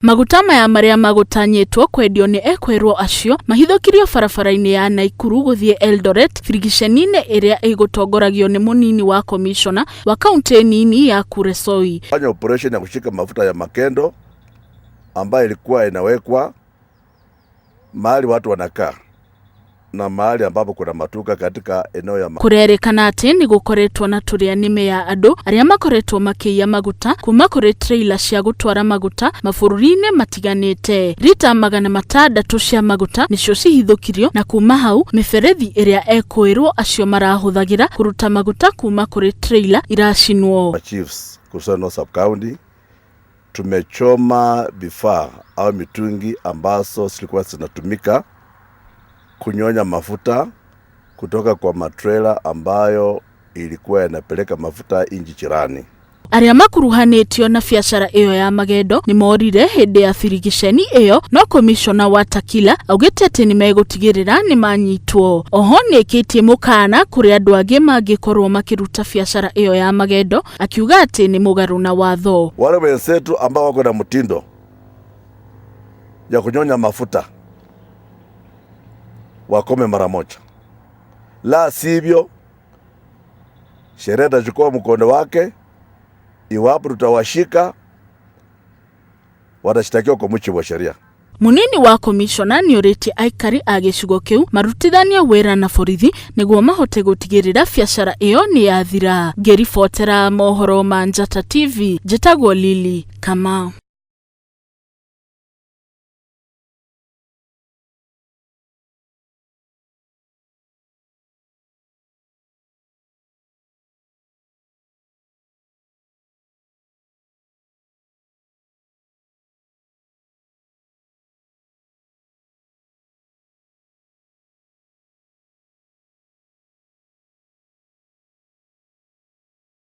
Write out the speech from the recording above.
Maguta maya marĩa magũtanyĩtwo kwendio nĩ ekũĩrwo acio mahithũkĩrio barabara-inĩ ya Naikuru gũthiĩ Eldoret birigiceni-inĩ ĩrĩa ĩgũtongoragio nĩ mũnini wa komishona wa kaunti nini ya Kuresoi. Fanya operation ya kushika mafuta ya makendo ambayo ilikuwa inawekwa mahali watu wanakaa na mahali ambapo kuna matuka katika eneo ya Kũrerĩkana atĩ nĩ gũkoretwo na tũrĩa nĩme ya andũ arĩa makoretwo makĩiya maguta kuma kũrĩ trailer cia gũtwara maguta mabũrũri-inĩ matiganĩte. Rita 600 cia maguta nĩcio cihithũkirio na kuma hau mĩberethi ĩrĩa ekũĩrwo acio marahũthagĩra kũruta maguta kuma kũrĩ trailer iracinwo. Chiefs Kuresoi North Sub County tumechoma vifaa au mitungi ambazo zilikuwa zinatumika kunyonya mafuta kutoka kwa matrela ambayo ilikuwa yanapeleka mafuta nchi jirani. Arĩa makuruhanĩtio na biacara ĩyo ya magendo nĩ morire hĩndĩ ya birigiceni ĩyo, no komishona wa Takila augĩte atĩ nĩ megũtigĩrĩra nĩ manyitwo. Oho nĩ ĩkĩtie mũkana kũrĩ andũ angĩ mangĩkorwo makĩruta biacara ĩyo ya magendo, akiuga atĩ nĩ mũgarũ na watho. Wale wenzetu ambao wako na mtindo ya kunyonya mafuta wakome mara moja, la sivyo sheria itachukua mkondo wake. Iwapo tutawashika, watashtakiwa kwa mujibu wa sheria. Munini wa komishona nĩ ũrĩtie aikari a gĩcigo kĩu marutithanie wĩra na borithi nĩguo mahote gũtigĩrĩra biacara ĩyo nĩ yathira. Ngĩribotera mohoro ma Njata TV, njĩtagwo Lily Kamau.